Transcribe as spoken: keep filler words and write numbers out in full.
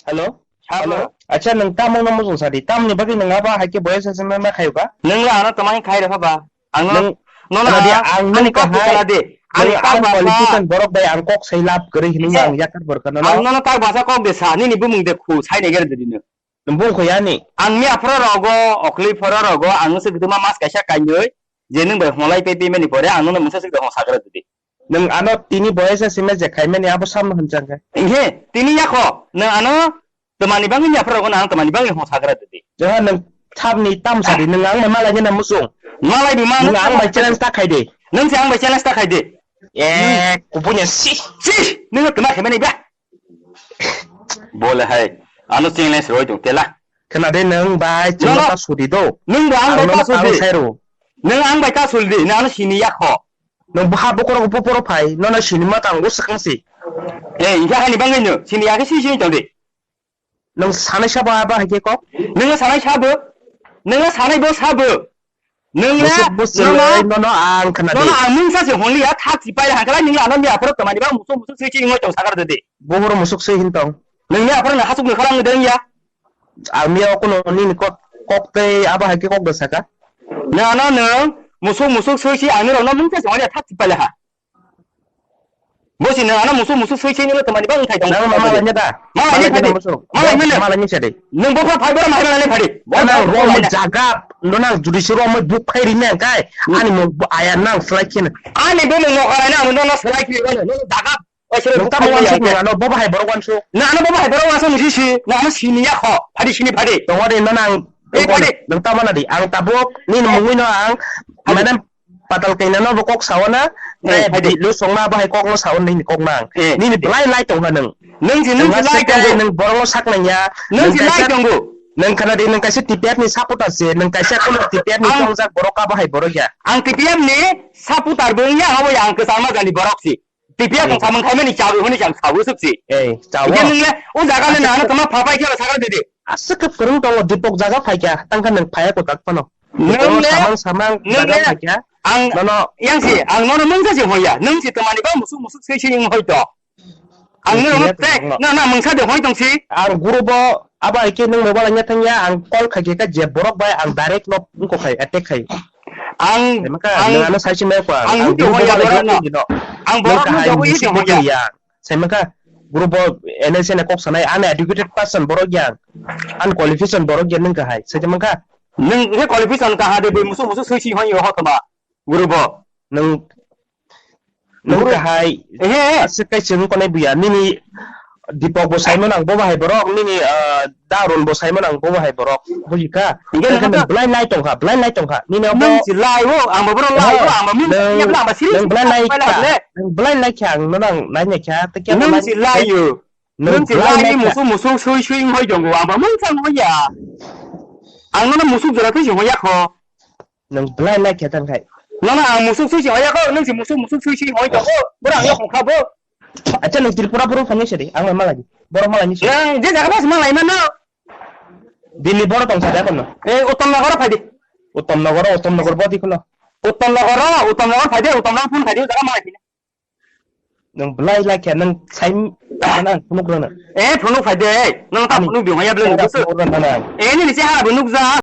Hello? Hello? Acha, nwng tamo no mujung sadi. Tamni bagwi nwng aba hai khe boya sa sima ma khayo ba? Nwng la ano tamani khai rokha ba? Ang no, nwng no, no, ano dia, ang ani nung kok kahai, kana de. Ani nwng kok ang ba sa. Qualification borok bai ang kok sai lab kwrwi hini. Ije. Ang yakar borok no. Ang no no kok ba sa kok de sa. Nini bumung de khu sai ne ger de dino. Nwng bung khu yani. Ang mi aphra rogo, okli phra rogo, ang se gduma mas kaisa kainoi. Je nwng bai holai pe pe mani pore ang no no mungsa se de hong sagra de. Nwng ano tini boyasa sima je khaimani abo samno hwnjak khe. Hinkhe tini yakho nwng ano twmani bagwi ni aphra rokno ang twmani bagwi hong sagra didi. Jaha nwng thabni tam sadi nwng ang bai malai na musung. Malai bi ma nwng ang bai challenge ta khai de. Nwng se ang bai challenge ta khai de. Eh, kubunya si. Si, nwng twma khaimani ba. Bole hai. Ano challenge roi tong tela. Khna de nwng bai chwngno ta sudi do. Nwng bo ang bai ta sudi. Nwng ang bai ta sudi. Nwng ano sini yakho. Nwng bwha bokhorok buporo phai, nono sinima tang o swkang si. Eh, hinkhe hani bagwi no, sini yakhe sini sini tongdi. Nwng sanai sabo abo hai khe kok? Nwng sanai sabo? Nwng sanai bo sabo? Nwng le, musuk musuk nono, le, nono ang khna di. Nono ang mungsa se honli ya, thak si pai hangkala nwng ano mi aphoro twmani ba musuk musuk swi swi ngoi tong sakar de. Bohoro musuk swi hin tong. Nwng mi aphoro na hasuk ni khalang de ya. Ang miya kuno nini kok, kok tei abo hai khe kok da saka. Nwng ano nwng musuk musuk sui si ang nirok no mungsa si wani thak si pale ha. Bo si nwng ano musuk musuk sui si nilo twmani bang thai tong. Nang ma malai nya da? Malai ni phadi. Malai ni phadi. Nwng bo phai bora mai malai ni phadi. Bo nang ro mo jaga, no nang judicial ro mo buk phai ri nang kai. Hmm. Ani mo aya nang slai khin. Ani bo mo no kara na mo no slai khin no jaga. Nwng tamo wansuk nwng ano bo bahai borok wansuk. Nwng ano bo bahai borok wansuk nwng si si, nwng ano sini ya kho, phadi sini phadi. Tongo de, nwng ang, eh, phadi. Nwng tamo na di, ang tabuk, nini mungwi no ang, phadi. Madam Patal kaina no bo kok sawo na, eh, phadi. Di lo songma bahai kok no sawo nini kok nang. Eh. Nini belai lai tong ha nwng. Nwng si nwng si lai tong. Nwng borok no sak nang ya. Nwng si lai tong bo. Nwng khana di nwng kaisa T P F ni supporter se, nwng kaisa kono T P F ni tongjak borok ka bahai borok ya. Ang T P F ni supporter bo ya, abo ya ang kwchangma jani borok si. T P F tong samung khaimani chawi hwnwi chang sawi suk si. Eh, chawo. Ike nung le, o jaga le nang tama phapai khe sakar didi. Aswk khe kwrwng tongo, Dipok jaga phaikha, tangkha nwng phaiya kwtak phano. Nwng le, samang samang nwng jaga le, phaikha. Ang, nono yang si, ang nono mungsa si hoya, nwng si twmani ba musuk musuk sui si nwng hoi to. Ang nwng nwng te, na, na, mungsa de hoi tong si. Ang guru bo, abo hai khe nwng mobile anya thangya, ang call khai khe ka je borok bai, ang direct no wngkok khai, attack khai. Ang, ang, nwng ano sai si mai kwa, ang video hoi ya borok no. Ang borok no jogo video hoi ya. Saimaka, group o N S N kok sanai, uneducated person borok yang, unqualification borok yang nung kahai, saimaka. Nung he qualification kaha de bui musu musu sui si hoi ho tama, group o. Nung, nung kahai, he, he. Aswk kai chwng konai buya, nini Dipok bo saimon ang bo bahai borok, nini, ah, Darun bo saimon ang bo bahai borok, buji kha. Hingke nang belai lai tongkha, belai lai tongkha. Nini abo nung si lai o, ang bo borok lai o, ang bo min ya bla ba siri. Nung belai lai kha. Nung belai lai kha, ang no nang nai nai kha. Nung si lai o. Nung si lai ni musuk musuk sui sui hoi jongo, ang bo mung sang hoi ya. Ang no musuk jora twi si hoi ya kho. Nung belai lai khe tang khai. Nono ang musuk sui si hoi ya kho, nung si musuk musuk sui si hoi jongo. Bora ang yo khong kha bo. Acha nung Tripura boro phani sari, ang malai. Boro malai ni sari. Yang je jaga bas malai mano. Dini boro tong saja kono. Eh, Uttam Nagar phai di. Uttam Nagar, Uttam Nagar bodi kono. Uttam Nagar, Uttam Nagar phai di, Uttam Nagar phone phai di, jaga malai phai di. Nung belai lai khe nung sai mana phunuk rana. Eh, phunuk phai di. Nung ta phunuk di hoya belai nung phunuk rana. Eh, nini se ha phunuk ja.